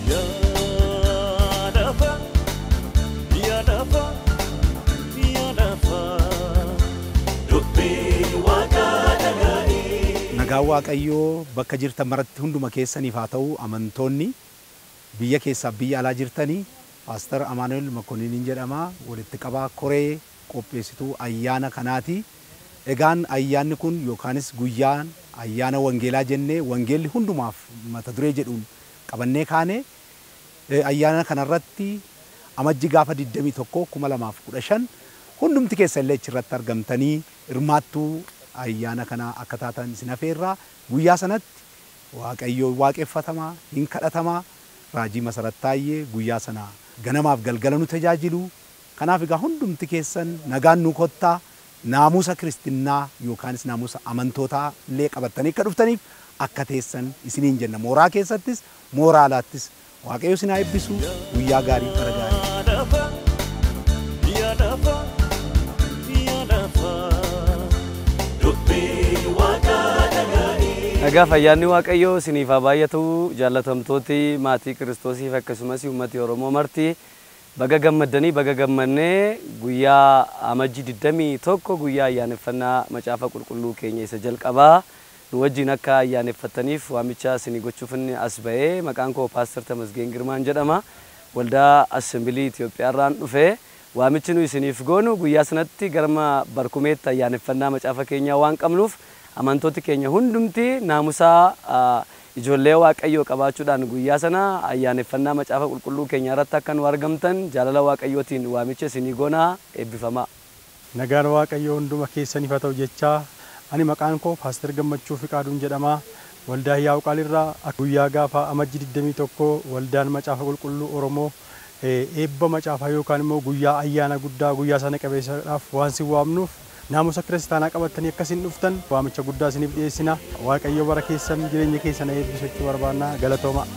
Yaa lafa, yaa lafa, yaa lafa, dubbii Waaqaa dhaga'i. Nagaan Waaqayyoo bakka jirtan maratti hunduma keessaniif haa ta'u. Amantoonni biyya keessaa biyya alaa jirtanii, Paastar Amaanuel Makonniin jedhama, walitti qabaa koree qopheessituu ayyaana kanaati. Egaan ayyaanni kun yookaanis guyyaan ayyaana wangeelaa jennee wangeelli hundumaaf mata duree jedhuun qabannee kaane, ayyaana kanarratti Amajji gaafa 21 2015 hundumti keessa illee achirratti argamtanii hirmaattuu ayyaana kanaa akka taatan isin afeerraa. Guyyaa sanatti Waaqayyo waaqeffatamaa, hin kadhatamaa. Raajii Masarat Taayyee guyyaa sana ganamaaf galgala nu tajaajilu. Kanaaf egaa hundumti keessan nagaan nu kottaa, naamusa kiristinnaa yookaanis naamusa amantootaa illee qabattanii akka dhuftaniif akka teessan isiniin jenna. Mooraa keessattis mooraa alaattis Waaqayyo isin haa eebbisu. Guyyaa gaarii, bara gaarii. Yaa lafa, yaa lafa, yaa lafa, dubbii Waaqaa dhaga'i. Nagaa fayyaanni Waaqayyoo isiniif haa baay'atu. Jaallatamtooti maatii Kiristoosiif akkasumas uummati Oromoo marti, baga gammaddanii, baga gammannee. Guyyaa Amajjii 21, guyyaa ayyaaneffannaa macaafa qulqulluu keenya isa jalqabaa nu wajjin akka ayyaaneffattaniif waamicha isinii gochuuf inni as ba'ee. Maqaan koo Paastar Tamasgeen Girmaan jedhama. Waldaa Assembilii Itoophiyaarraan dhufe. Waamichi nu isiniif goonu, guyyaa sanatti garma Barkumeetti ayyaaneffannaa macaafa keenyaa waan qabnuuf, amantooti keenya hundumti naamusaa ijoollee Waaqayyoo qabaachuudhaan guyyaa sana ayyaaneffannaa macaafa qulqulluu keenya irratti akka nu argamtan jaalala Waaqayyootiin waamicha isinii goonaa. Eebbifamaa. Nagaan Waaqayyoo hunduma keessaniif haa ta'u jechaa, ani maqaan koo Paaster Gammachuu Fiqaaduun jedhama. Waldaa Hiyaaw Qaalirraa. Guyyaa gaafa Amajjii 21 waldaan macaafa qulqulluu Oromoo eebba macaafaa yookaan immoo guyyaa ayyaana guddaa guyyaa sana qabeessaadhaaf waan si waamnuuf, naamusa kiristaanaa qabattanii akkasiin dhuftan waamicha guddaa isiniif dhiyeessina. Waaqayyo bara keessan, jireenya keessan eebbisu jechuu barbaanna. Galatooma.